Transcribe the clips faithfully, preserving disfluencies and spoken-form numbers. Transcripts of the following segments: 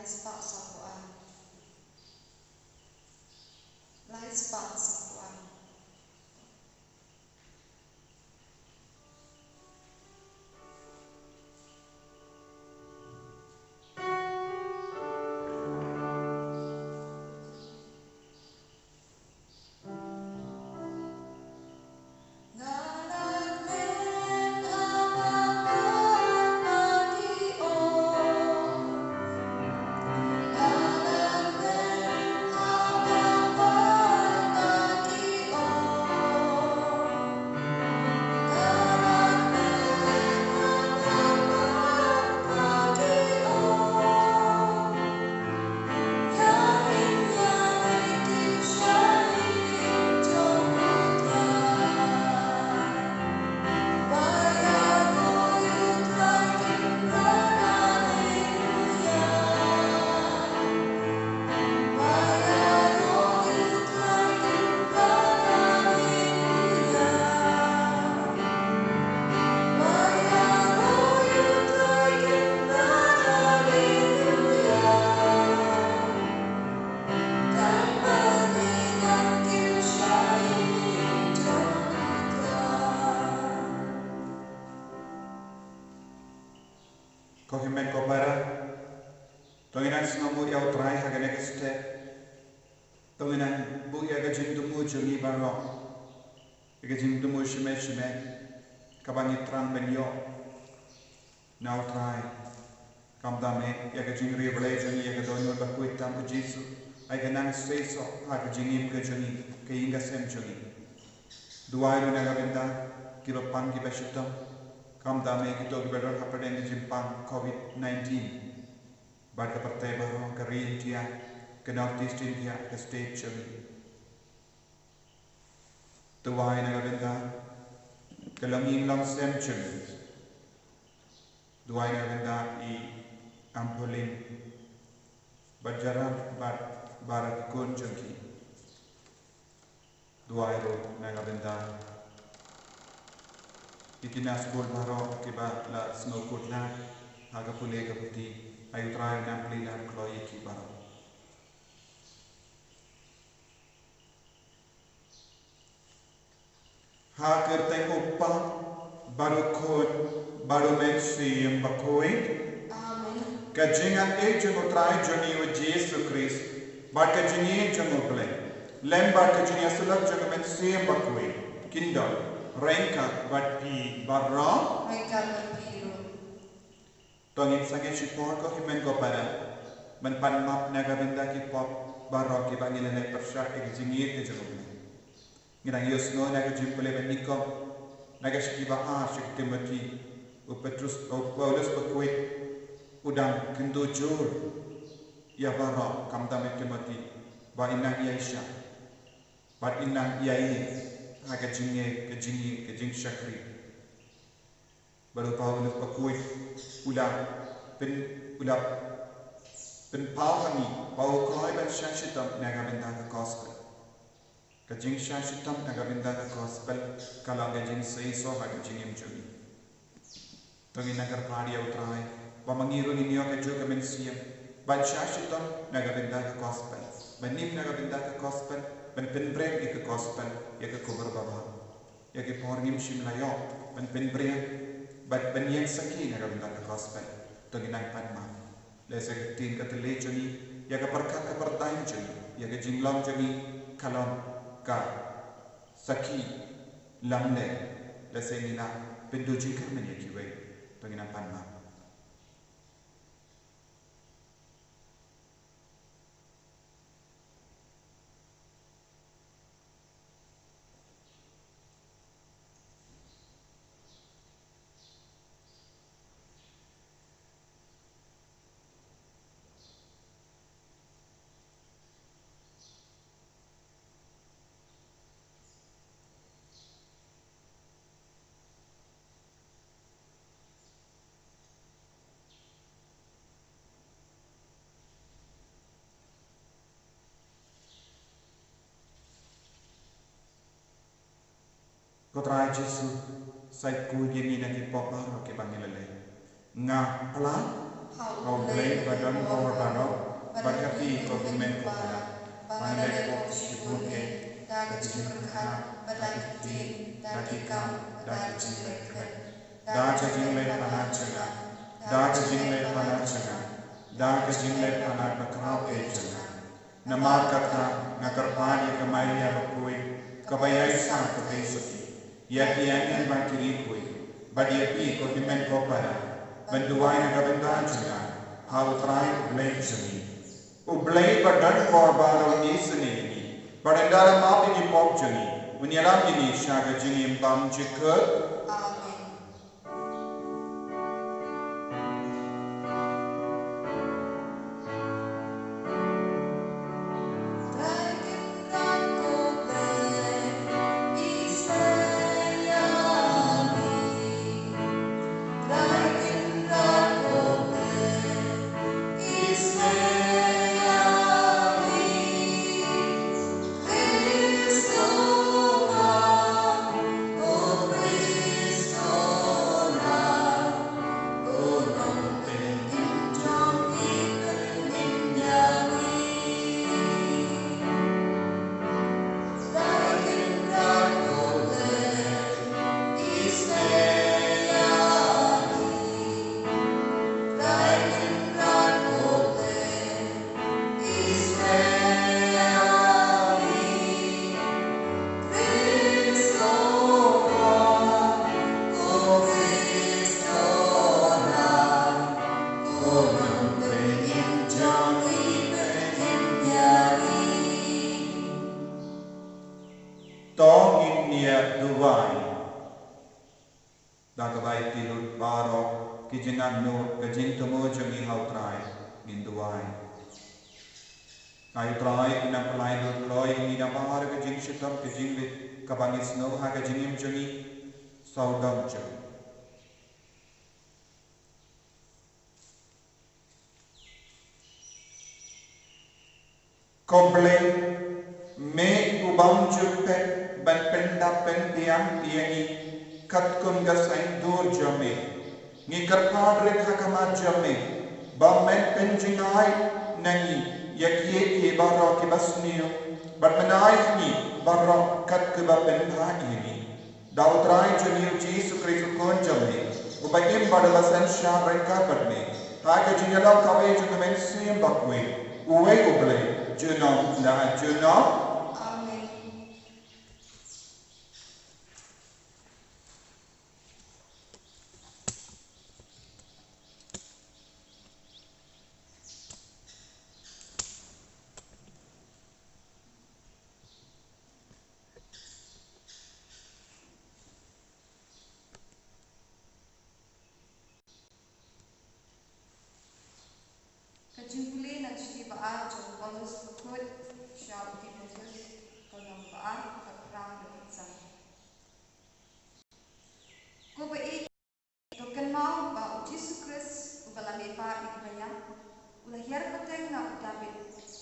spah saphew ar. Lai spah saphew ar. Ko hynmen ko para, to ngin nang sngewbha ïa U Trai ha kane ka step. To ngin nang buh ïa ka jingthmu jong ngi baroh, ïa ka jingthmu shimet shimet kaba ngi thrang ban ïoh na U Trai. Khamtam eh ïa ka jingriewblei jong ngi ïa ka dohnud bakhuid tam U Jisu, ai ka nang seisoh ha ka jingim ka jong ngi, ka ïing ka sem jong ngi. Duwai ruh na ka bynta kiba pang kiba shitom, khamtam eh kito kiba don hapdeng ka jingpang covid nineteen bad ka pyrthei baroh, ka ri India, ka North East India, ka state jong ngi. Duwai na ka bynta ka longïing longsem jong ngi. Duwai na ka bynta i Ampolin bad Jaran bad baroh ki khun jong ki. Duwai ruh na ka bynta ki khynnah skul baroh kiba la sngewkut lad ha ka pule ka puthi. Ai U Trai un nang plie lad kloi ïa ki baroh. Ha ka kyrteng U Kpa bad U Khun bad U Mynsiem Bakhuid. Amen. Ka jingaiei jong U Trai jong ngi U Jisu Khrist bad ka jingïeit jong U Blei lem bad ka jingïasyllok jong U Mynsiem Bakhuid kin don ryngkat bad phi baroh. Ryngkat bad phi ruh. To ngin sangeh shipor ko hynmen ko para ban pan map na ka bynta ki pop baroh kiba ngi la leh pyrshah ïa ka jingïeit ka jong U Blei. Ngi dang ïohsngew na ka jingpule ba nyngkong na ka shithi ba ar sha ki Timothi. U Petrus, u Paulus bakhuid u dang kyntu jur ïa baroh, khamtam ïa Timothi, ba in nang ïaishah bad in nang ïaineh ha ka jingïeit, ka jingïeit, ka jingshakri. Bad u Paulus bakhuid u la pyn, u la pynpaw ha ngi ba u kloi ban shah shitom na ka bynta ka gospel. Ka jingshah shitom na ka bynta ka gospel ka long ka jingseisoh ha ka jingim jong ngi. To ngin nang kyrpad ïa U Trai ba ma ngi ruh ngin ïoh kajuh ka mynsiem ban shah shitom na ka bynta ka gospel, ban im na ka bynta ka gospel, ban pynbring ïa ka gospel ïa ka khubor babha. Ïa ki por ngim shym la ïoh ban pynbring bad ban ïeng sakhi na ka bynta ka gospel. To ngin nang pan map. Lehse ka ktien ka thylliej jong ngi, ïa ka pyrkhat ka pyrthai jong ngi, ïa ka jinglong jong ngi ka long ka sakhi lamler. Lehse ngi la pynduh jingkyrmen ïa kiwei. To ngin nang pan map. Ko Trai Jisu, sa khuid ïa ngi na ki pop baroh kiba ngi la leh. Nga pla. Ha U Blei ba don bor baroh, bad ha phi ko hynmen ko para, ba nga la leh pop shibun eh, da ka jingpyrkhat, bad da ki ktien, da ki kam, bad da ka jingleh klet, da ka jingleh palat jong nga, da ka jingleh palat jong nga, da ka jingleh palat bakhraw eh jong nga. Namar kata nga kyrpad ïa ka Maria bakhuid, kaba ïaisah ka Blei sha phi, ïa ki angel bad ki riewkhuid, bad ïa phi ko hynmen ko para, ban duwai na ka bynta jong nga ha U Trai U Blei jong ngi. U Blei ba don bor baroh un isynei ïa ngi, bad un da la map ïa ki pop jong ngi, un ïalam ïa ngi sha ka jingim bymjukut. Amen. To ngin ïa duwai. Da ka bai ki lut baroh ki jingangnud, ka jingthmu jong ngi ha U Trai, ngin duwai. Ai U Trai, u nang pynlait lut kloi ïa ngi na baroh ka jingshitom ka jingleit kaba ngi sngewthuh ha ka jingim jong ngi. Sawdong jong ngi. Ko Blei, me u bym ju phet ban pyndap pynbiang ïa ngi katkum ka saiñdur jong me. Ngi kyrpad rit ha khmat jong me ba men pynjngai na ngi ïa kiei kiei baroh kiba sniew, bad men ai ha ngi baroh kat kaba pynbha ïa ngi. Da U Trai jong ngi U Jisu Khrist U Khun jong me, uba im bad uba synshar ryngkat bad me, ha ka jingïalam kaba ïeit jong U Mynsiem Bakhuid, uwei U Blei, junom la junom. Amen. Ka jingpule na ka shithi ba ar jong u Paulus bakhuid sha u Timotheus, ka lynnong ba ar, ka khyndai haduh ka san. Ko ba ïeit, to kynmaw ba U Jisu Khrist uba la mihpat ïa kiba ïap, u la hiar pateng na u Dabid,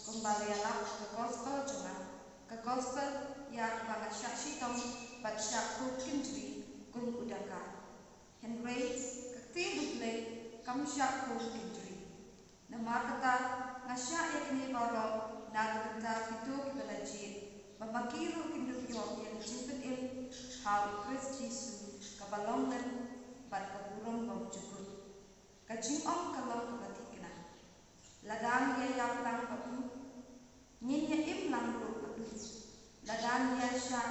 kumba la ïalap ha ka gospel jong nga, ka gospel ïa kaba nga shah shitom bad shah khum kynjri kum u dakar. Hynrei ka ktien U Blei kam shah khum kynjri. Namar kata, nga shah ïa kine baroh na ka bynta kito kiba la jied, ba ma ki ruh kin ïoh ïa ka jingpynim ha U Khrist Jisu kaba long lem bad ka burom bymjukut. Ka jingong ka long kaba thikna. Lada ngi ïa ïap lang bad u, ngin ïa im lang ruh bad u. Lada ngi ïa shah,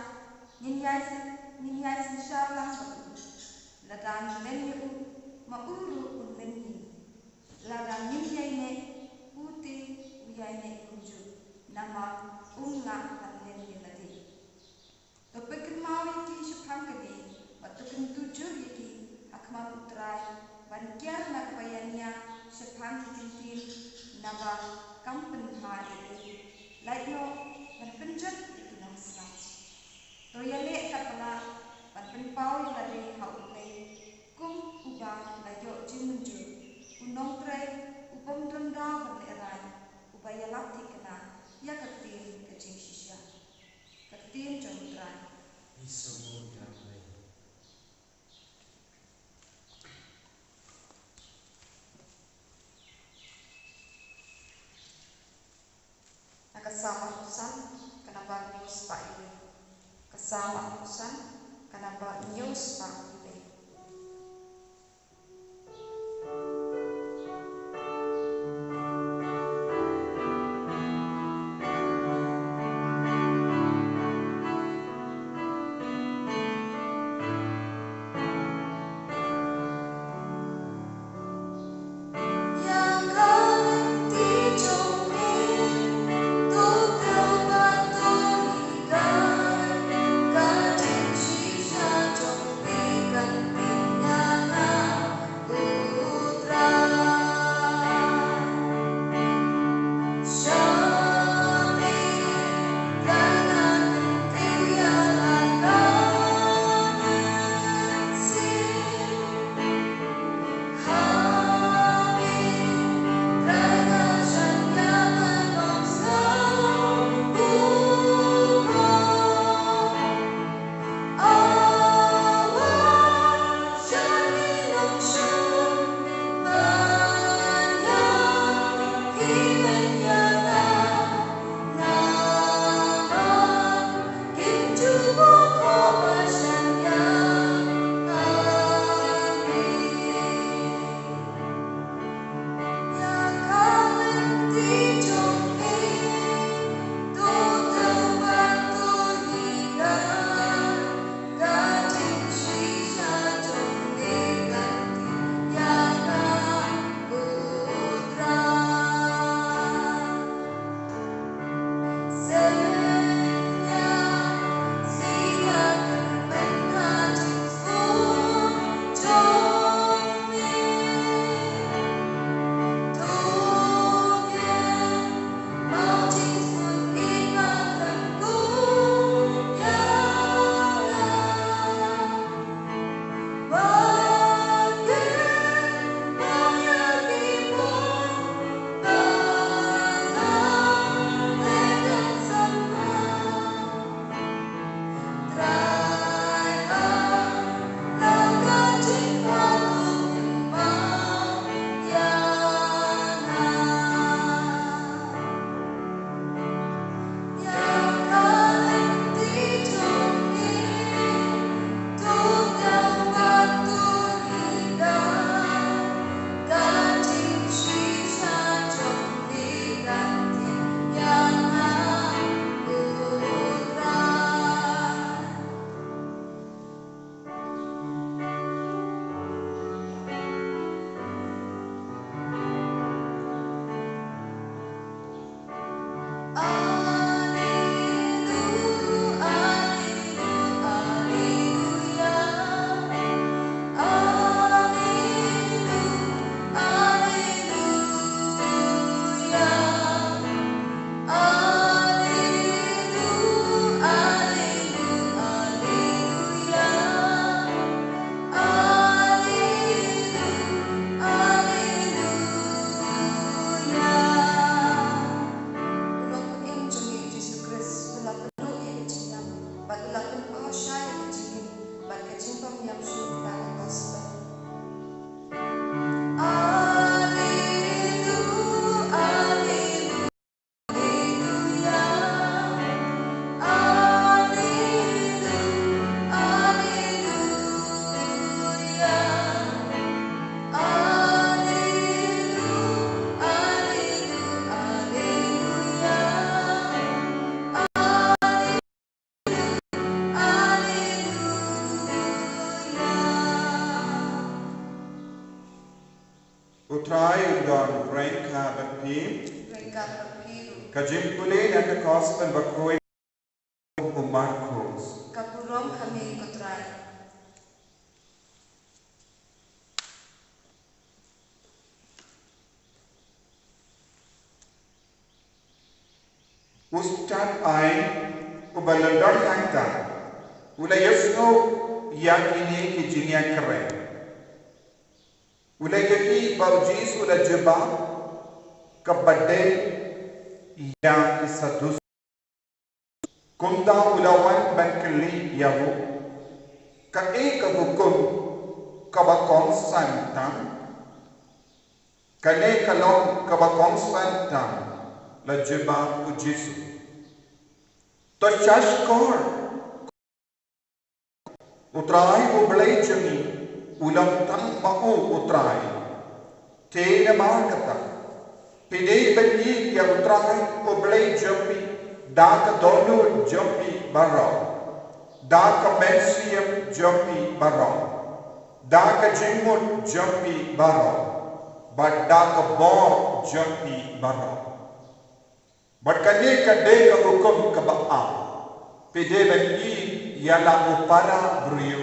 ngin ïa syn-, ngin ïa synshar lang bad u. Lada ngi len ïa u, ma u ruh un len ïa ngi. Lada ngin ïaineh, u te u ïaineh kumjuh, namar um lah ban len ïa lade. To pynkynmaw ïa ki shaphang kane, bad to kyntu jur ïa ki ha khmat U Trai, ban kiar na kaba ïania shaphang ki kyntien, naba kam pynbha ei ei. Lait noh ban pynjot ïa ki nongsnam. To ïaleh katba lah ban pynpaw ïa lade ha U Blei, kum uba la ïoh jingmynjur, u nongtrei u bym don daw ban lehrain, uba ïalap thikna ïa ka ktien ka jingshisha. Ka ktien jong U Trai. Ngi sngewbha ïa U Blei. Salm arphew san, ka nambar hynñiew spah hynñiew. Ka Salm arphew san, ka nambar hynñiew spah hynñiew. U Trai un don ryngkat bad phi. Ryngkat bad phi ruh. Ka jingpule na ka Gospel bakhuid u Markos. Ka burom ha me ko Trai. U stad aiñ uba lyndon hangta u la ïasngew ïa kine ki jingïakren. U la ïohi ba u Jisu u la jubab kaba dei ïa ki Sadusi. Kumta u la wan ban kylli ïa u, kaei ka hukum kaba kongsan tam? Kane ka long kaba kongsan tam. La jubab u Jisu: To shahshkor, U Trai U Blei jong ngi u long tang ma u U Trai. Te namar kata, phi dei ban ïeit ïa U Trai U Blei jong phi da ka dohnud jong phi baroh, da ka mynsiem jong phi baroh, da ka jingmut jong phi baroh, bad da ka bor jong phi baroh. Bad kane ka dei ka hukum kaba am: Phi dei ban ïeit ïa la u para briew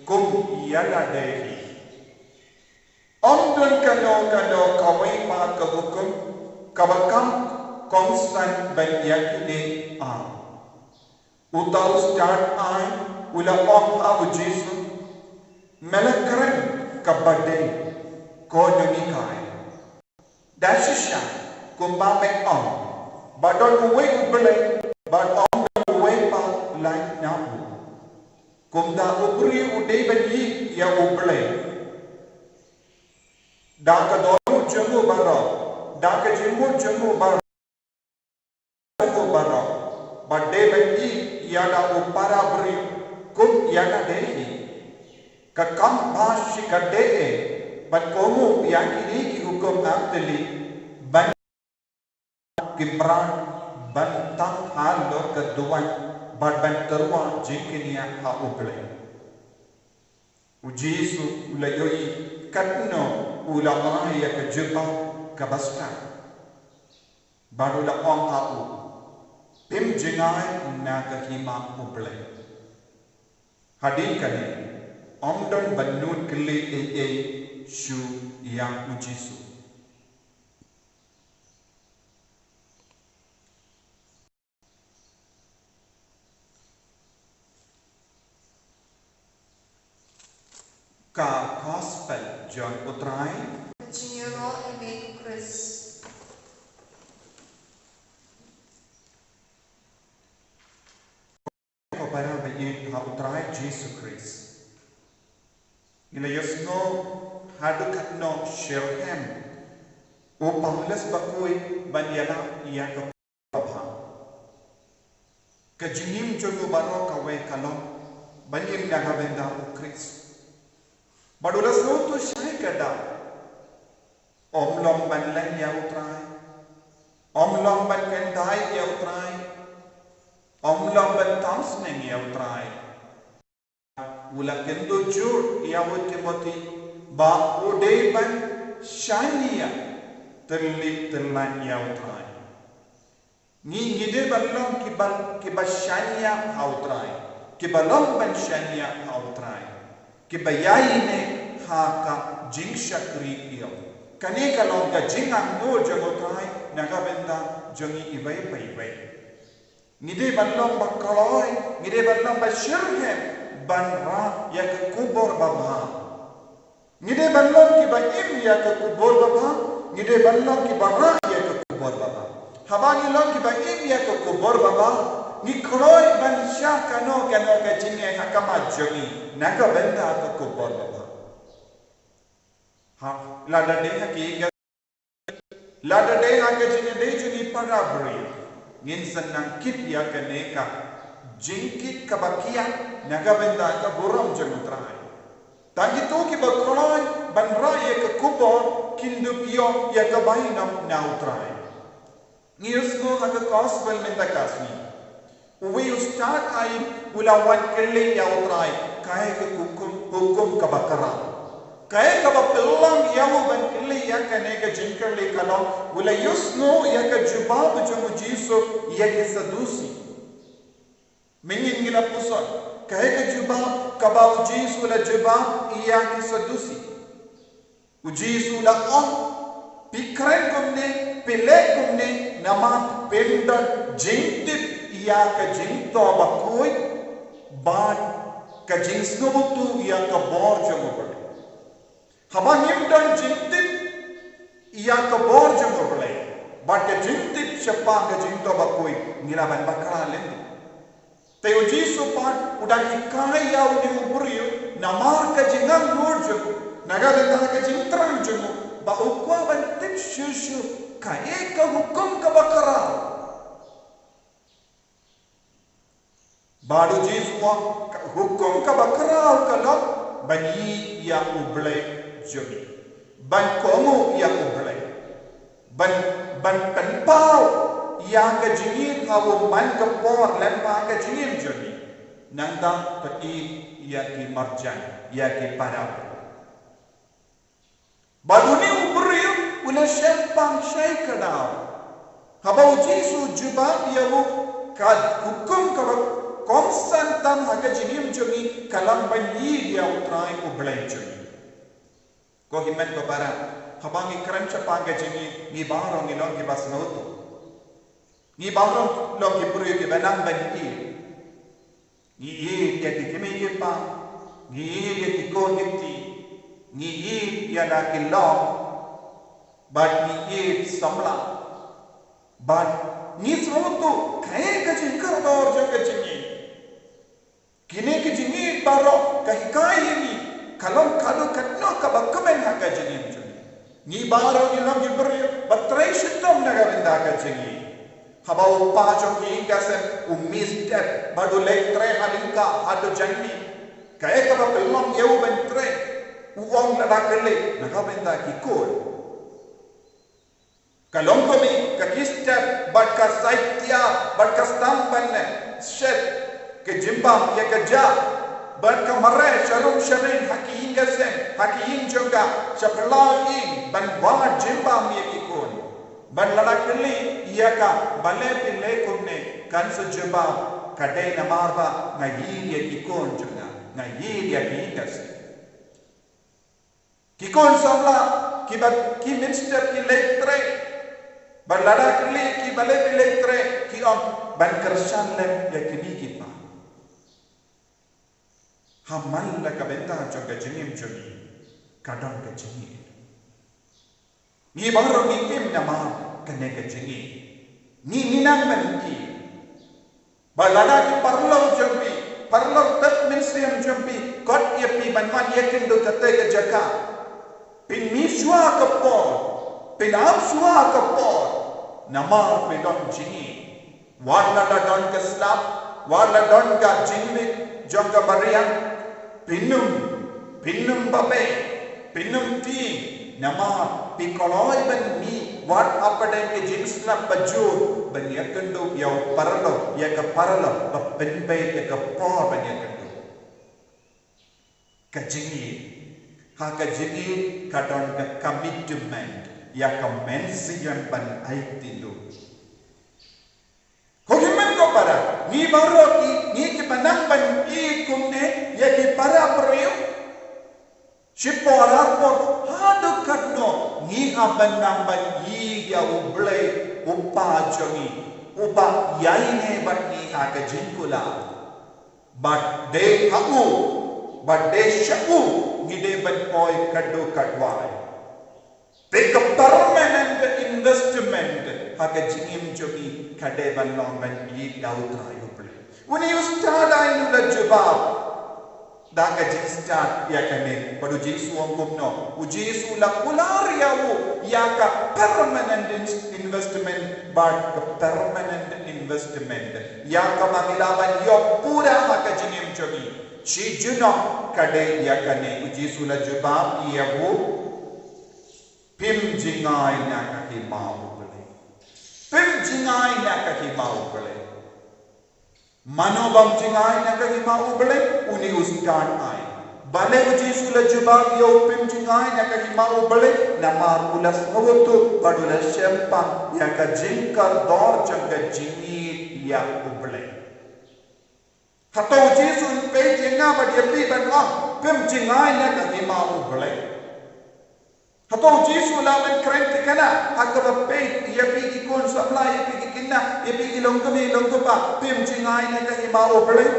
kum ïa lade hi. Ym don kano kano kawei pat ka hukum kaba kham kongsan ban ïa kine ar. Uta u stad aiñ u la ong ha u Jisu: Me la kren kaba dei, ko nonghikai. Da shisha kumba me ong, ba don uwei U Blei, bad ym don uwei pat lait na u. Kumta u briew u dei ban ïeit ïa U Blei da ka dohnud jong u baroh, da ka jingmut jong u baroh, jong u baroh, bad dei ban ïeit ïa la u para briew kum ïa lade hi. Ka kam ba shi ka dei, bad kumno ïa kine ki hukum am tylli ban ki mrad ban tang halor ka duwan bad ban tyrwa jingkñia ha U Blei. U Jisu u la ïohi katno u la ai ïa ka jubab kaba stad, bad u la ong ha u: Phim jngai na ka hima U Blei. Hadien kane, ym don ba nud kylli ei ei shuh ïa u Jisu. Ka Gospel jong U Trai. Jingïaroh ïa me ko Khrist. Ko para baieit ha U Trai Jisu Khrist. Ngi la ïohsngew haduh katno shitrhem u Paulus bakhuid ban ïalap ïa ka babha. Ka jingim jong u baroh kawei ka long ban im na ka bynta u Khrist. Bad u la sngewthuh shai ka daw. Ym long ban len ïa U Trai. Ym long ban kyntait ïa U Trai. Ym long ban tam sneng ïa U Trai. U la kyntu jur ïa u Timothi ba u dei ban shaniah tylli tyllan ïa U Trai. Ngi, ngi dei ban long kiba, kiba shaniah ha U Trai, kiba long ban shaniah ha U Trai, kiba ïaineh ha ka jingshakri ïa u. Kane ka long ka jingangnud jong U Trai na ka bynta jong ngi iwei pa iwei. Ngi dei ban long ba kloi, ngi dei ban long ba shitrhem ban rah ïa ka khubor babha. Ngi dei ban long kiba im ïa ka khubor babha, ngi dei ban long kiba rah ïa ka khubor babha. Haba ngi long kiba im ïa ka khubor babha, ngi kloi ban shah kano kano ka jingeh ha khmat jong ngi na ka bynta ka khubor babha. Ha, lada dei ha ki Lada dei ha ka jingïadei jong ngi para briew, ngin sa nang kit ïa kane ka jingkit kaba khiah na ka bynta ka burom jong U Trai. Tang kito kiba kloi ban rah ïa ka khubor kin dup ïoh ïa ka bainong na U Trai. Ngi ïohsngew ha ka gospel mynta ka sngi. Uwei u stad aiñ u la wan kylli ïa U Trai, kaei ka hukum, hukum kaba khraw. Kaei kaba pynlong ïa u ban kylli ïa kane ka jingkylli ka long, u la ïohsngew ïa ka jubab jong u Jisu ïa ki Sadusi. Mynnin ngi la pyrshang, kaei ka jubab kaba u Jisu u la jubab ïa ki Sadusi. U Jisu u la ong, phi kren kumne, phi leh kumne, namar phim don jingtip ïa ka jingthoh bakhuid bad ka jingsngewbha ïa ka bor jong U Blei. Haba ngim don jingtip ïa ka bor jong U Blei bad ka jingtip shaphang ka jingthoh bakhuid, ngi lah ban bakla lynti. Te u Jisu pat u dang hikai ïa une u briew namar ka jingangnud jong u, na ka bynta ka jingthrang jong u, ba u kwah ban tip shuh shuh Kaei ka hukum kaba khraw? Bad u Jisu u ong, ka hukum kaba khraw ka long ban ïeit ïa U Blei jong ngi, ban kohnguh ïa U Blei, ban, ban pynpaw ïa ka jingïeit ha u man ka por lem ha ka jingim jong ngi. Nangta peit ïa ki marjan, ïa ki para. Bad une u briew u la shemphang shai kadaw. Haba u Jisu u jubab ïa u, ka hukum kaba kongsan tam ha ka jingim jong ngi ka long ban ïeit ïa U Trai U Blei jong ngi. Ko hynmen ko para, haba ngi kren shaphang ka jingïeit, ngi baroh ngi long kiba sngewthuh. Ngi baroh long ki briew kiba nang ban ïeit. Ngi ïeit ïa ki kmie ki kpa, ngi ïeit ïa ki khun ki kti, ngi ïeit ïa la ki lok, bad ngi ïeit samla. Bad ngi sngewthuh kaei ka jingkordor jong ka jingïeit. Kine ki jingïeit baroh ka hikai ïa ngi ka long kano kano kaba kmen ha ka jingim jong ngi. Ngi baroh ngi long ki briew ba trei shitom na ka bynta ka jingïeit. Haba u kpa jong ki ïing ki sem u misstep bad u leit trei ha lyngkha haduh janmiet, kaei kaba pynlong ïa u ban trei? U ong lada kylli na ka bynta ki khun. Ka long kumne, ka ki step bad ka sait tiar bad ka sdang ban shet, ka jingbam ïa ka jah bad ka mareh sharum sharing ha ki ïing ki sem, ha ki ïing jong ka, sha phyllaw ïing ban wad jingbam ïa ki khun. Bad lada kylli ïa ka, balei phi leh kumne, kan sa jubab, ka dei namar ba nga ïeit ïa ki khun jong nga, nga ïeit ïa ki ïing ki sem. Ki khun samla kiba ki mynstep ki leit trei, bad lada kylli ki balei phi leit trei, ki ong ban kyrshan lem ïa kmie ki kpa. Ha man la ka bynta jong ka jingim jong ngi ka don ka jingïeit. Ngi baroh ngi im namar kane ka jingïeit. Ngi, ngi nang ban ïeit. Bad lada ki paralok jong phi, paralok tad mynsiem jong phi, khot ïa phi ban wan ïakynduh katei ka jaka, phin mih shuwa ka por, phin ap shuwa ka por, namar phi don jingïeit. Wat lada don ka slap, wat lada don ka jingmih jong ka mariang, phin ym, phin ym ba beh, phin ym tieng, namar phi kloi ban mih wat hapdeng ka jingslap ba jur ban ïakynduh ïa u paralok, ïa ka paralok ba pynbeit ïa ka por ban ïakynduh. Ka jingïeit, ha ka jingïeit ka don ka commitment ïa ka mynsiem ban aiti lut. Ko hynmen ko para, ngi baroh ki, ngi kiba nang ban ïeit kumne ïa ki para briew. Shipor arpor haduh katno ngi hap ban nang ban ïeit ïa U Blei, U Kpa jong ngi, uba ïaineh bad ngi ha ka jingkular. Bad dei ha u, bad dei sha u ngi dei ban poi katto katwai. Te ka permanent investment ha ka jingim jong ngi ka dei ban long ban ïeit ïa U Trai U Blei. Une u stad aiu u la jubab da ka jingstad ïa kane, bad U Jisu u ong kumno? U Jisu u la kular ïa u ïa ka permanent in-, investment, bad ka permanent investment ïa kaba ngi lah ban ïoh pura ha ka jingim jong ngi. Shi junom ka dei ïa kane. U Jisu u la jubab ïa u, phim jngai na ka hima U Blei. Phim jngai na ka hima U Blei. Mano bym jngai na ka hima U Blei? Une u stad aiu. Balei U Jisu u la jubab ïa u phim jngai na ka hima U Blei? Namar u la sngewthuh bad u la shemphang ïa ka jingkordor jong ka jingïeit ïa U Blei. Hato U Jisu un peit ïa nga bad ïa phi ban ong phim jngai na ka hima U Blei? Hato U Jisu u lah ban kren thikna ha kaba peit ïa phi ki khun samla, ïa phi ki khynnah, ïa phi ki longkmie longkpa, phim jngai na ka hima U Blei?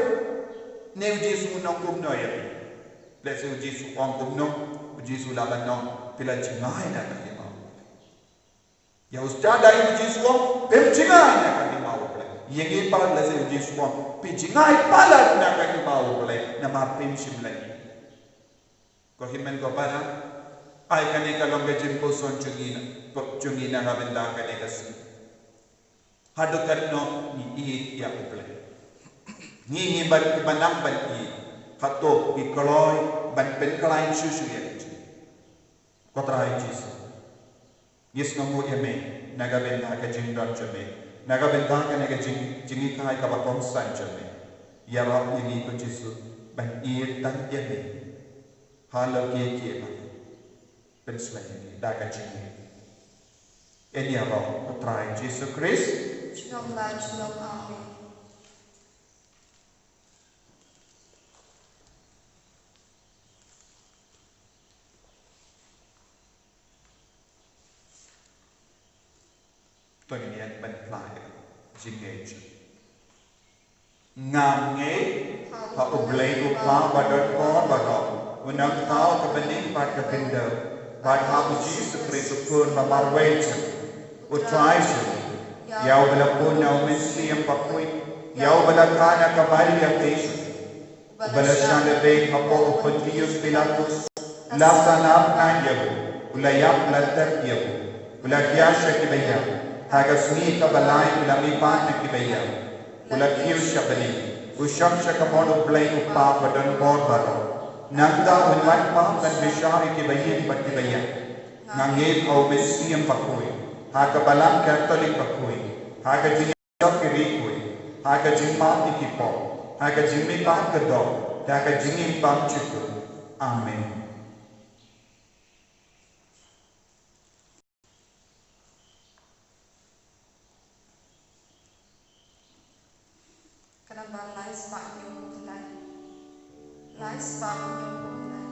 Ne U Jisu un ong kumno ïa phi? Lehse U Jisu u ong kumno? U Jisu u lah ban ong phi la jngai na ka hima U Blei. Ïa u stad aiu U Jisu u ong phim jngai na ka hima U Blei? Ïa ngi pat lehse U Jisu u ong phi jngai palat na ka hima U Blei namar phim shym la ïeit. Ko hynmen ko para, ai kane ka long ka jingpuson jong ngi na. Pop jong ngi na ka bynta kane ka sngi. Haduh katno ngi ïeit ïa U Blei? Ngi ngi ban, ban nang ban ïeit. Hato ngi kloi ban pynkylla shuh shuh ïa ka jingim? Ko Trai Jisu, ngi sngewnguh ïa me na ka bynta ka jingdon jong me, na ka bynta kane ka jing, jinghikai kaba kongsan jong me. Ïarap ïa ngi ko Jisu ban ïeit tang ïa me halor kiei kiei ba pynslem ïa ngi da ka jingïeit. Ïa ngi ïaroh ko Trai Jisu Khrist. Junom la junom, amen. To ngin ïa ban phla ïa ka jingngeit. Nga ngeit ha U Blei U Kpa ba don bor baroh, U Nongthaw ka bneng bad ka khyndew, bad ha U Jisu Khrist U Khun ba marwei jong U Trai jong ngi, ïa uba la bun na U Mynsiem Bakhuid, ïa uba la kha na ka Maria ka Joseph, uba la shah lehbeiñ hapoh u Pontius Pilatus, la sahnarphna ïa u, u la ïap, la tep ïa u, u la thiah sha ki baïap, ha ka sngi kaba lai u la mihpat na ki baïap, u la kiew sha bneng, u shong sha kamon U Blei U Kpa ba don bor baroh. Nangta un wan pap ban bishar ïa ki baïing bad ki baïap. Nga ngeit ha U Mynsiem Bakhuid, ha ka Balang Katholik bakhuid, ha ka jing ïa ki riewkhuid, ha ka jingmap ïa ki pop, ha ka jingmihpat ka doh, ha ka jingim bymjukut. Amen. Ka nambar lai spah hynñiewphew lai. Lai spah hynñiewphew lai.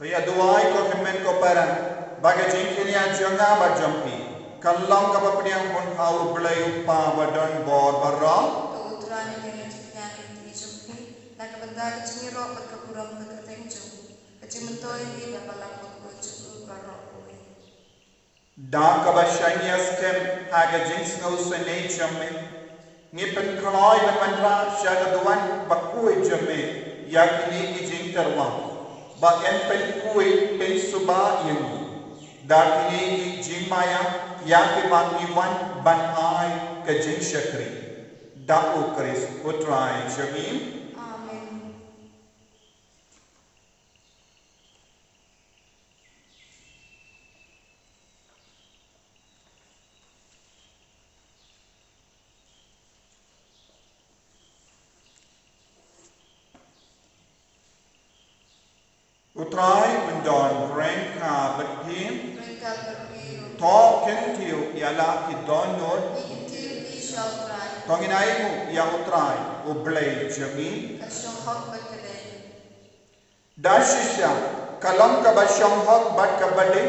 Ïa duwai ko hynmen ko para, ba ka jingkyrkhu jong nga bad jong phi kan long kaba pdiang bun ha U Blei U Kpa ba don bor baroh. To U Trai, ïa kane ka jingkyrkhu jong phi, na ka bynta ka jingïaroh bad ka burom ka kyrteng jong u, ka jingmyntoi ïa ngi bad balang bakhuid jong u baroh kawei. Da kaba shaniah skhem ha ka jingsngewsynei jong me, ngi pynkloi ban wanrah sha ka duwan bakhuid jong me ïa kine ki jingtyrwa. ba yn pynkuit pynsuba ïa ngi da kine ki jingmaïa, ïa kiba ngi wan ban ai ka jingshakri. Da U Khrist U Trai jong ngi. Amen. U Trai un don ryngkat bad phi. Ryngkat bad phi ruh. To kyntiew ïa la ki dohnud. Ngi kyntiew ïa phi sha U Trai. To ngin ai nguh ïa U Trai U Blei jong ngi. Ka shong hok bad ka dei. Da shisha, ka long kaba shong hok bad kaba dei,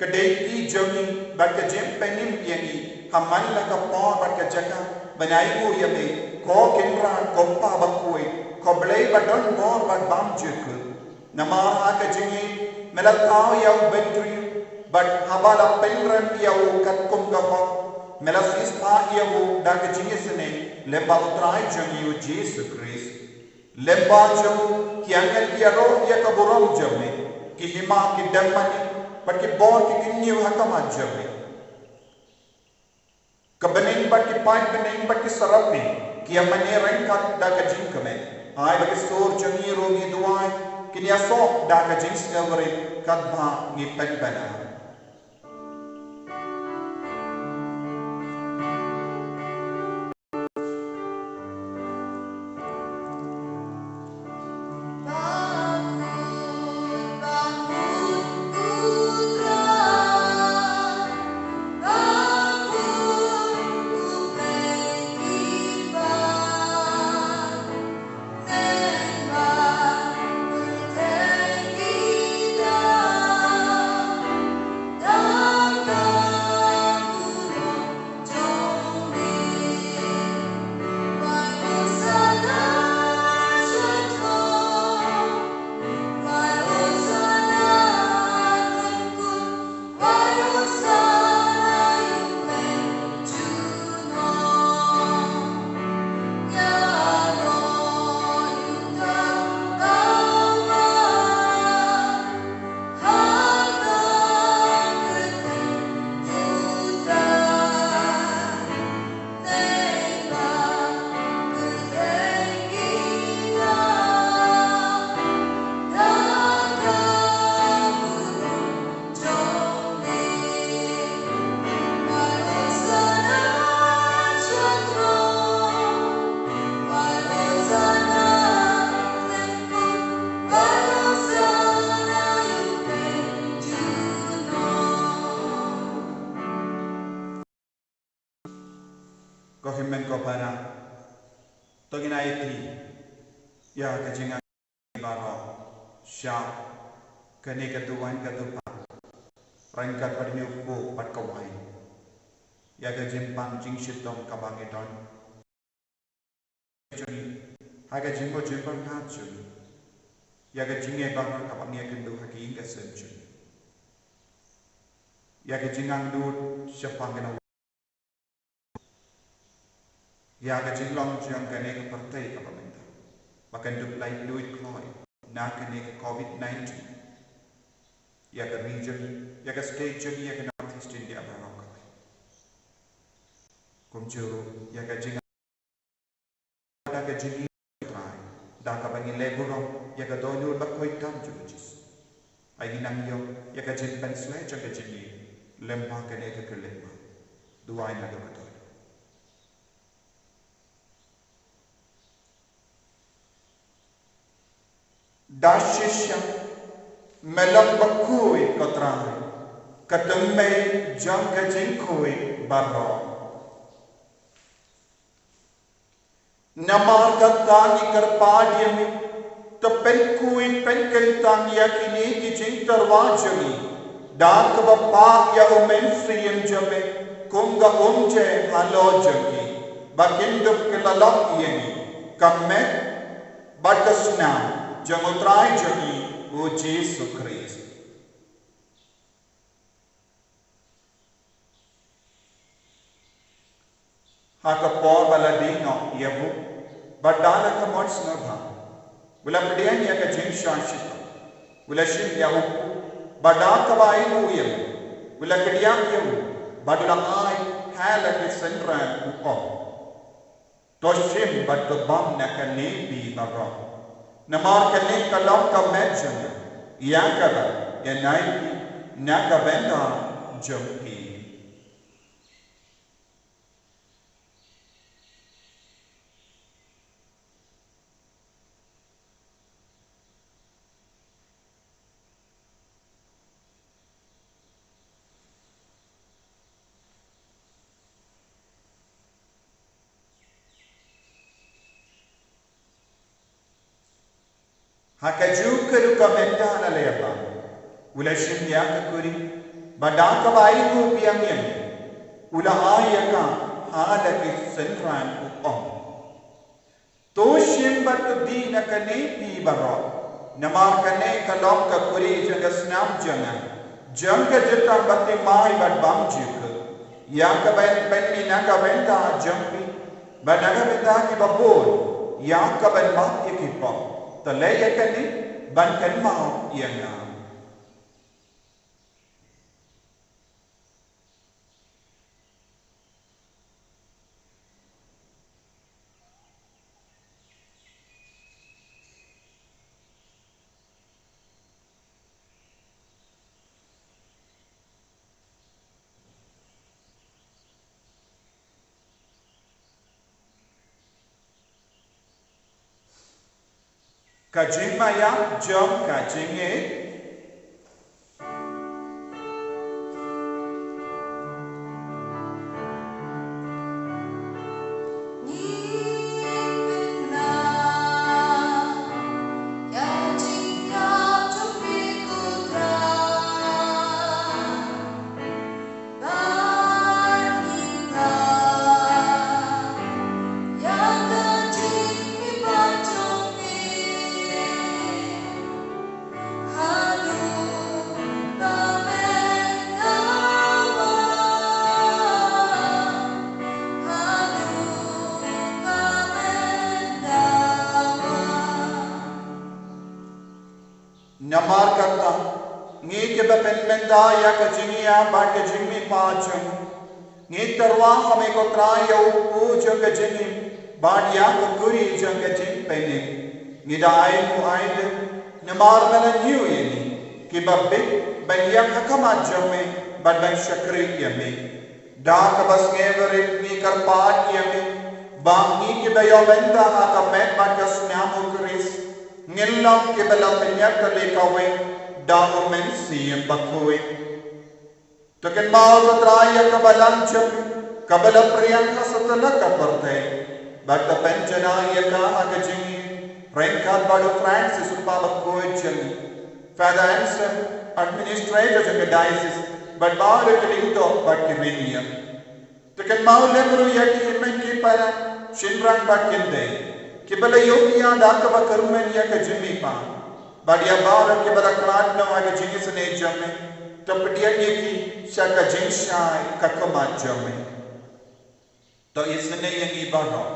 ka dei ki jong ngi bad ka jingpynim ïa ngi ha man la ka por bad ka jaka ban ai nguh ïa me, ko Kynrad, ko Pa bakhuid, ko Blei ba don bor bad bymjukut. Namar ha ka jingïeit me la thaw ïa u Bynriew, bad haba la pynrem ïa u katkum ka hok, me la siewspah ïa u da ka jingisynei lem bad U Trai jong ngi U Jisu Khrist. Lem bad jong u ki angel ki ïaroh ïa ka burom jong me, ki hima ki dem mane bad ki bor ki kynñiew ha khmat jong me. Ka bneng bad ki paidbneng bad ki seraphi ki ïa mane ryngkat da ka jingkmen. Ai ba ki sur jong ngi ruh, ngi duwai, kin ïa soh da ka jingsngewrit katba ngi pynbna. Ko hynmen ko para, to ngin ïa ïaid ïa ka jingangnud baroh sha kane ka duwan ka dupa, ryngkat bad une u kpu bad ka waiñ, ïa ka jingpang jingshitom kaba ngi don jong ngi, ha ka jingmut jingpyrkhat jong ngi, ïa ka jingngeit baroh kaba ngi ïakynduh ha ka ïing ka sem jong ngi, ïa ka jingangnud shaphang kane, ïa ka jinglong jong kane ka pyrthei kaba mynta, ba kan dup laitluid kloi na kane ka covid nineteen, ïa ka region, ïa ka state jong ngi, ïa ka North East India baroh kawei. Kumjuh ruh ïa ka jing da ka jingïeit Trai, da kaba ngi leh burom ïa ka dohnud bakhuid tam jong U Jisu. Ai ngi nang ïoh ïa ka jingpynshlei jong ka jingïeit lem bad kane ka khyllipmat. Duwai na ka dohnud. Da shisha me long bakhuid, ko Trai, ka tynrai jong ka jingkhuid baroh. Namar kata ngi kyrpad ïa me, to pynkhuid pynkyntang ïa kine ki jingtyrwa jong ngi da kaba pah ïa U Mynsiem jong me kum ka umjai halor jong ngi, ba kin dup kyllalyngkot ïa ngi, ka met bad ka snam jong U Trai jong ngi U Jisu Khrist. Ha ka por ba la die noh ïa u, bad da la ka mon sngewbha, u la pdiang ïa ka jingshah shitom, u U la shim ïa u, bad da kaba ainguh ïa u, u la kdiang ïa u, bad u la ai ha la ki synran u ong: To shim bad to bam na kane phi baroh, namar kane ka long ka met jong nga, ïa kaba ïanai phi na ka bynta jong phi. Ha kajuh ka rukom mynta na lehbam, u la shim ïa ka kuri, bad da kaba ainguh biang ïa ngi, u la ai ïa ka ha la ki synran u ong: To shim bad to die na kane phi baroh, namar kane ka long ka kuri jong ka snam jong nga, jong ka jutang bathymmai bad bymjukut, ïa kaba yn pynmih na ka bynta jong phi bad na ka bynta kiba bun, ïa kaban map ïa ki pop. To leh ïa kane ban kynmaw ïa nga. Ka jingmaïa jong ka jingïeit. Namar kata, ngi kiba pynmynta ïa ka jingïa bad ka jingmihpat jong ngi, ngi tyrwa ha me ko Trai ïa u kpu jong ka jingim bad ïa ka kuri jong ka jingpynim. Ngi da ai u ai de, namar me la ñiew ïa ngi kiba bit ban ïeng ha khmat jong me bad ban shakri ïa me. Da kaba sngewrit ngi kyrpad ïa me ba ngi kiba ïoh bynta ha ka met bad ka snam u Khrist, ngin long kiba la pynïap da kawei da u Mynsiem Bakhuid. To kynmaw ko Trai ïa ka balang jong me, kaba la pdiang ha satlak ka pyrthei, bad to pynjanai ïa ka ha ka jingïeit, ryngkat bad u Francis u kpa bakhuid jong ngi, Father Anselm, administrator jong ka diocese, bad baroh ki lyngdoh bad ki riewniam. To kynmaw lem ruh ïa ki hynmen ki para, shynrang bad kynthei, kiba la ïohi ïa da kaba kyrmen ïa ka jingmihpat, bad ïa baroh kiba la khlad noh ha ka jingisynei jong me. To pdiang ïa ki sha ka jingshai ka khmat jong me. To isynei ïa ngi baroh.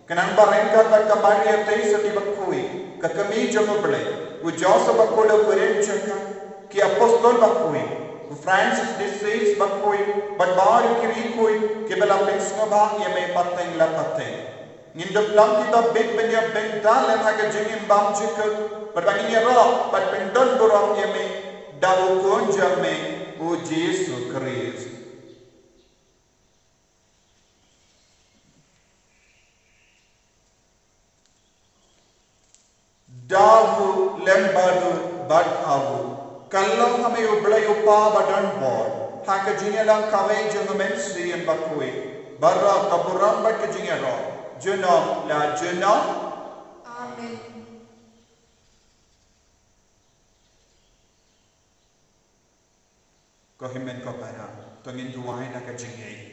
Khnang ba ryngkat bad ka Maria Theisotti bakhuid, ka kmie jong u Blei, u Joseph bakhuid u kurim jong ka, ki apostol bakhuid, u Francis de Sales bakhuid, bad baroh ki riewkhuid kiba la pynsngewbha ïa me pateng la pateng, ngin dup long kiba bit ban ïa bynta lem ha ka jingim bymjukut, bad ba ngin ïaroh bad pyndon burom ïa me da u Khun jong me, u Jisu Khrist. Da u lem bad u bad ha u, ka long ha me u Blei u Kpa badon bor, ha ka jingïalang kawei jong u Mynsiem Bakhuid, baroh ka burom bad ka jingïaroh, junom la junom. Amen. Ko hynmen ko para, to ngin duwai na ka jingïeit.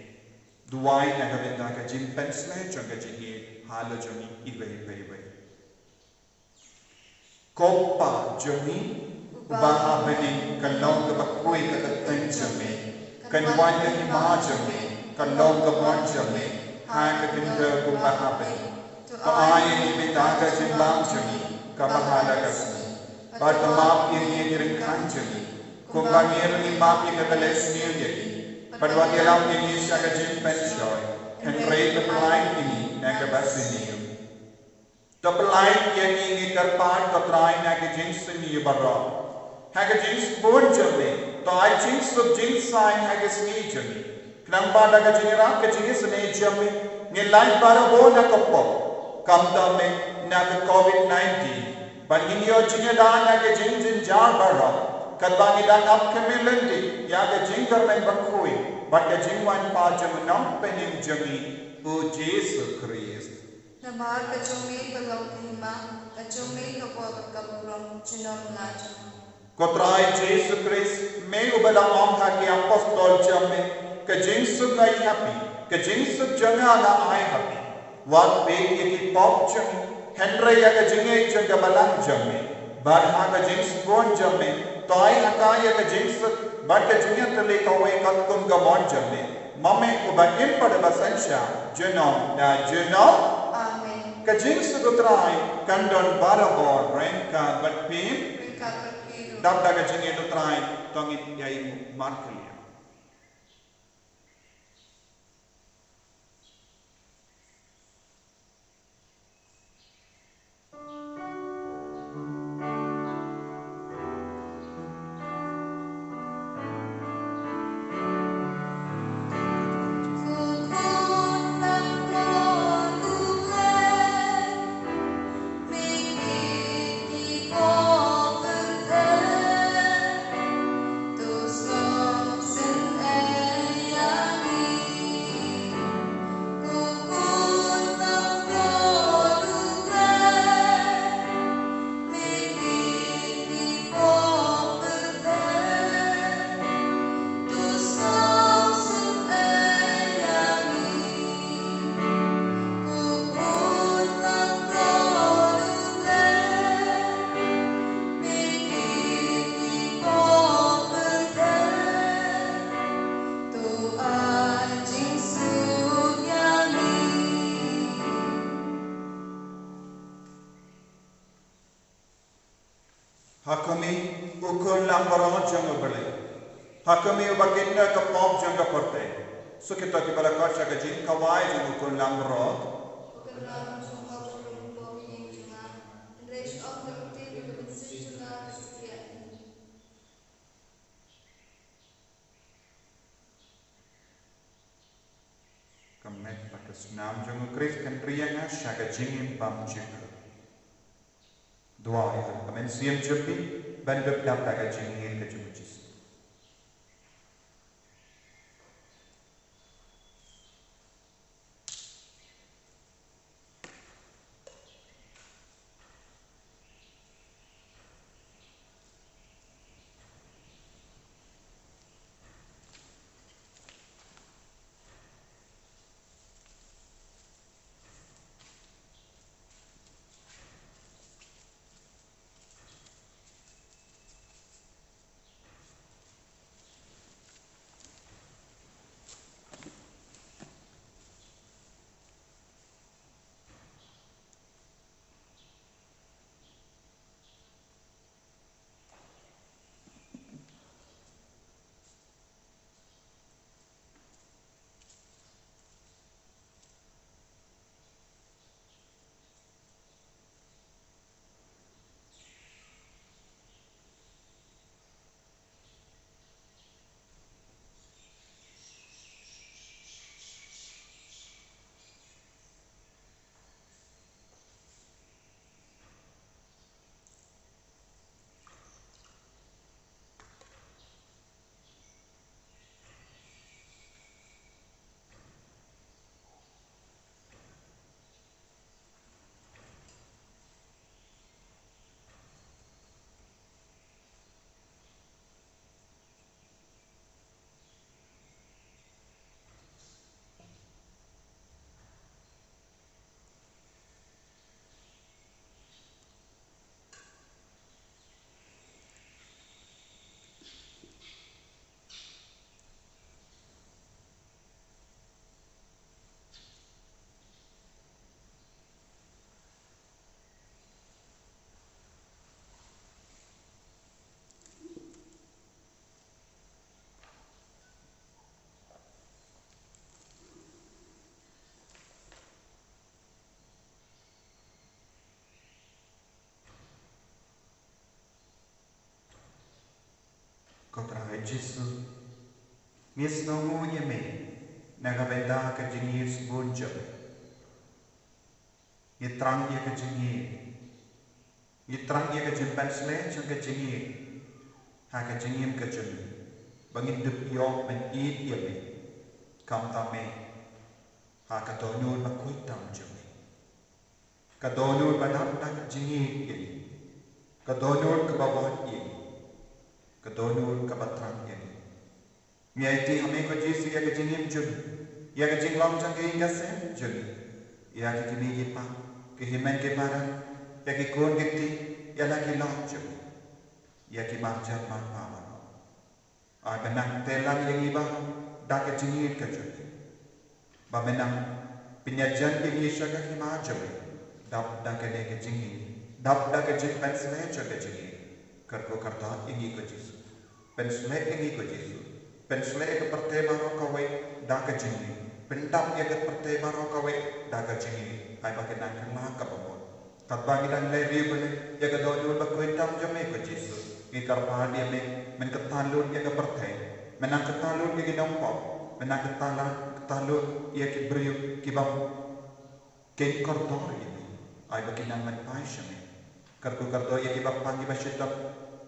Duwai na ka bynta ka jingpynshlur jong ka jingïeit ha la jong ngi iwei pa iwei. Ko Pa jong ngi uba ha bneng, ka long kaba khuid ka kyrteng jong me. Kan wan ka hima jong me, ka long ka mon jong me ha ka khyndew kumba ha bneng. To ai ïa ngi mynta ka jingbam jong ngi. kaba ha la ka sngi, bad to map ïa ngi ki ryngkang jong ngi, kumba ngi ruh ngi map ïa kata ba la sniew ïa ngi, bad wat ïalam ïa ngi sha ka jingpynshoi, hynrei to pyllait ïa ngi na kaba sniew. To pyllait ïa ngi, ngi kyrpad ko Trai, na ka jingsniew baroh. Ha ka jingsbun jong me, to ai jingsuk jingsaiñ ha ka sngi jong ngi. Khnang ba da ka jingïarap ka jingisynei jong me, ngin lait barabor na ka pop, khamtam eh na ka covid nineteen, bad ngin ïoh jingïada na ka jingjynjar baroh, katba ngi dang ap khmih lynti ïa ka jingkyrmen bakhuid bad ka jingwan pat jong u Nongpynim jong ngi, u Jisu Khrist. Namar ka jong me ka long ka hima, ka jong me ka bor bad ka burom, junom la junom. Ko Trai Jisu Khrist, me uba la ong ha ki apostol jong me, ka jingsuk nga ai ha phi, ka jingsuk jong nga nga ai ha phi. Wat peit ïa ki pop jong ngi, hynrei ïa ka jingngeit jong ka balang jong me. Bad ha ka jingsbun jong me, to ai ha ka ïa ka jingsuk bad ka jingïatylli kawei katkum ka mon jong me, ma me uba im bad uba synshar, junom la junom. Amen. Ka jingsuk u Trai kan don barabor ryngkat bad phi. Ryngkat bad phi ruh. Dap da ka jingïeit u Trai, to ngin ïa ïeng markhlieh. Ha khmih, u khun langbrot jong U Blei. Ha khmih, uba kynnoh ka pop jong ka pyrthei. Suk ïa kito kiba la khot sha ka jingkhawai jong u khun langbrot. Ka met bad ka snam jong u Khrist kan ri ïa nga sha ka jingim bymjukut. Duwai ha ka mynsiem jong phi, ban dup dap da ka jingïeit ka jong u Jisu. Jisu, ngi sngewnguh ïa me na ka bynta ka jingïeit sbun jong me. Ngi thrang ïa ka jingïeit. Ngi thrang ïa ka jingpynsleh jong ka jingïeit ha ka jingim ka jong ngi, ba ngin dup ïoh ban ïeit ïa me, khamtam me ha ka dohnud ba khuid tam jong ngi. Ka dohnud ba dap da ka jingïeit ïa ngi. Ka dohnud kaba wad ïa ngi. Ka dohnud kaba thrang ïa ngi. Ngi aiti ha me ko Jisu ïa ka jingim jong ngi, ïa ka jinglong jong ka ïing ka sem jong ngi, ïa ki kmie ki kpa, ki hynmen ki para, ïa ki khun ki kti, ïa la ki lok jong ngi, ïa ki marjan marpa baroh. Ai ba nang tei lang ïa ngi baroh da ka jingïeit ka jong me, ba me nang pynïajan ïa ngi sha ka hima jong me, dap da kane ka jingïeit, dap da ka jingpynsleh jong ka jingïeit. Kyrkhu kyrdoh ïa ngi ko Jisu. Pynsleh ïa ngi ko Jisu. Pynsleh ïa ka pyrthei baroh kawei da ka jingïeit. Pyndap ïa ka pyrthei baroh kawei da ka jingïeit. Ai ba kin nang kylla kaba mut. Katba ngi dang leh riewblei ïa ka dohnud ba khuid tam jong me ko Jisu, ngi kyrpad ïa me, men kyntang lut ïa ka pyrthei, men nang kyntang lut ïa ki nongpop, men nang kyntang la-, kyntang lut ïa ki briew kiba kin kordor ïa me, ai ba kin nang myn pai sha me. Kyrkhu kyrdoh ïa kiba pang kiba shitom.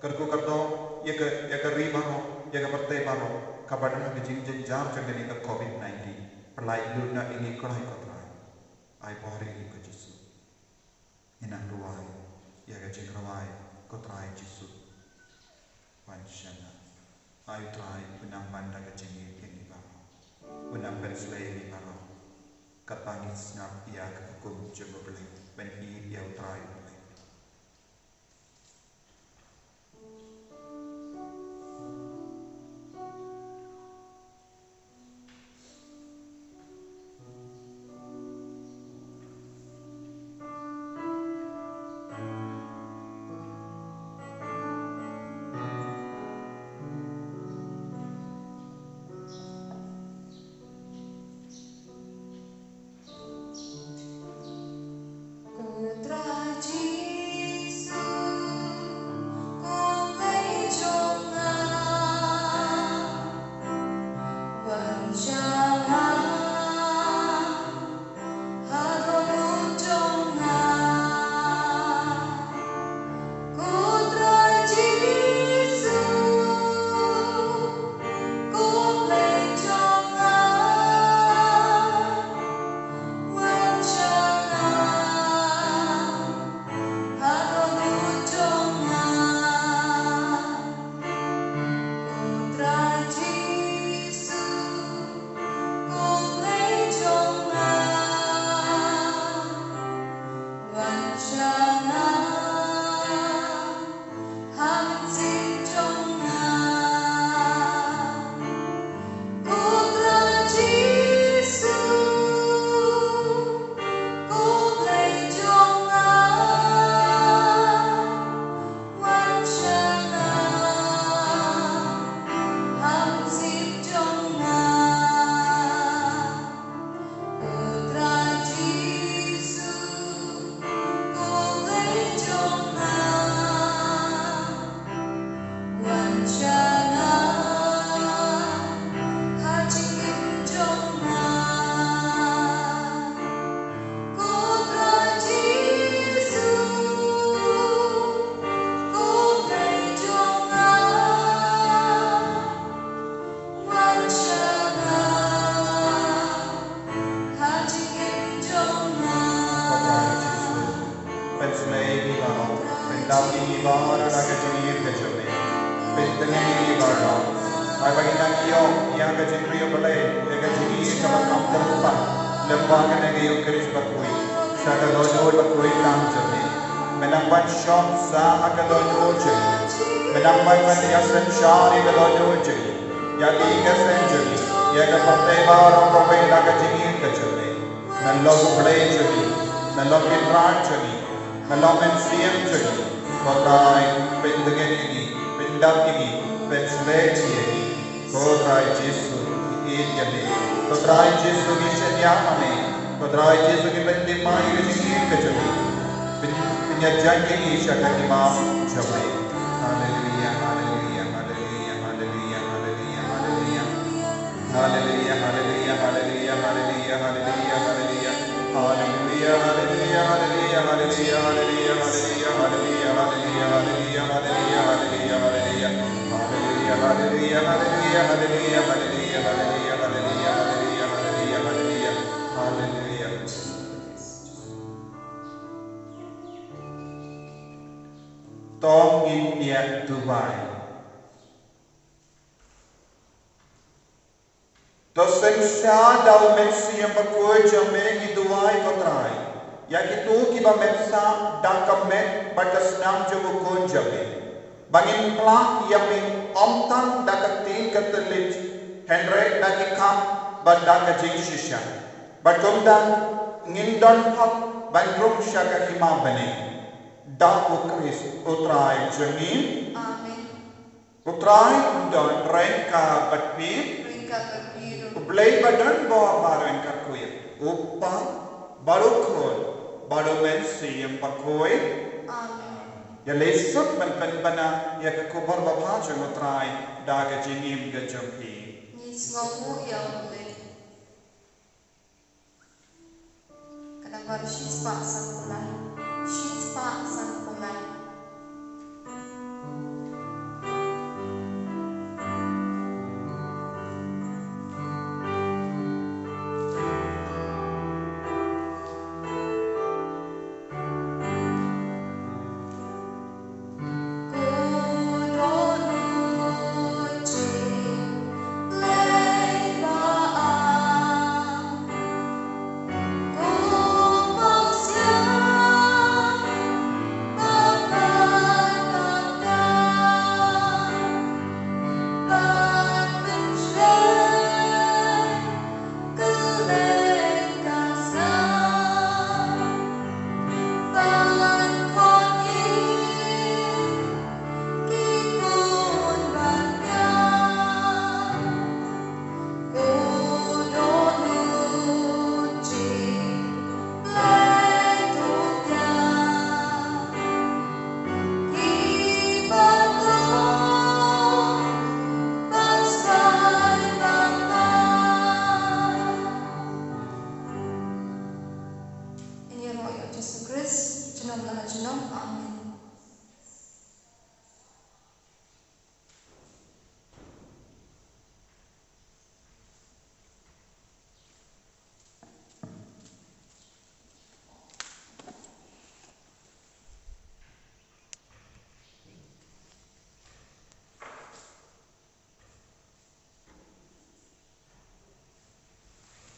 Kyrkhu kyrdoh ïa ka, ïa ka ri baroh, ïa ka pyrthei baroh, kaba don ha ka jingjynjar jong kane ka covid nineteen. Pyllait lut noh ïa ngi Trai ko Trai. Ai bor ïa ngi ko Jisu. Ngi nang duwai ïa ka jingrwai ko Trai Jisu. Wan sha nga. Ai Trai, u nang ban da ka jingïeit ïa ngi baroh. U nang pynsleh ïa ngi baroh. Katba ngi sngap ïa ka hukum jong U Blei, ban ïeit ïa U Trai U Blei. Ko Trai Jisu, ko Blei jong nga, wan sha nga, ha dohnud jong nga. Ko Trai Jisu, ko Blei jong nga, wan sha nga, ha dohnud jong nga. Ko Trai Jisu, ko Blei jong nga, wan sha nga, ha mynsiem jong nga. Ko Trai Jisu, ko Blei jong nga, wan sha nga, ha mynsiem jong nga. Ko Trai Jisu, ko Blei jong nga, wan sha nga, ha jingim jong nga. Ko Trai Jisu, ko Blei jong nga, wan sha nga, ha jingim jong nga. Ko Trai Jisu, pynsleh ïa ngi baroh, pyndap ïa ngi baroh da ka jingïeit ka jong me. Pyntngen ïa ngi baroh, ai ba ngin nang ïoh ïa ka jingriewblei, ïa ka jingïeit kaba kham tyrpang lyngba kane ka Eukharist bakhuid, sha ka dohnud bakhuid tam jong me. Me nang ban shong sah ha ka dohnud jong ngi. Me nang ban wan ïasynshar ïa ka dohnud jong ngi, ïa ka ïing ka sem jong ngi, ïa ka pyrthei baroh kawei da ka jingïeit ka jong me. Me long U Blei jong ngi, me long Kynrad jong ngi, me long Mynsiem jong ngi. Ko Trai, pyntngen ïa ngi, pyndap ïa ngi, pynsleh ïa ngi. Ko Trai Jisu, ngi ïeit ïa me. Ko Trai Jisu, ngi shaniah ha me. Ko Trai Jisu, ngi pynthymmai ïa ka jingïeit ka jong me. Pyn, pynïajan ïa ngi sha ka hima jong me. Haleluia, haleluia, haleluia, haleluia. Hallelujah, hallelujah, hallelujah, hallelujah, hallelujah, hallelujah. Hallelujah, hallelujah, hallelujah, hallelujah, hallelujah, hallelujah, hallelujah, hallelujah, hallelujah. Hallelujah, hallelujah, hallelujah, hallelujah, hallelujah, hallelujah, hallelujah, hallelujah, hallelujah, hallelujah. Hallelujah. To ngin ïa duwai. To sngewsih da u Mynsiem Bakhuid jong me ngi duwai ko Trai ïa kito kiba met sah da ka met bad ka snam jong u Khun jong me. Ba ngin plah ïa me ym tang da ka ktien ka thylliej, hynrei da ki kam bad da ka jingshisha. Bad kumta ngin don hok ban rung sha ka hima bneng. Da u Khrist u Trai jong ngi. Amen. U Trai un don ryngkat bad phi. Ryngkat bad phi ruh. U Blei ba don bor ba ryngkat khuid, u Kpa bad u Khun bad u Mynsiem Bakhuid. Amen. Ïa lei suk ban pynbna ïa ka khubor babha jong u Trai da ka jingim ka jong phi. Ngi sngewnguh ïa u Blei. Ka nambar shispah sanphew lai. Shispah sanphew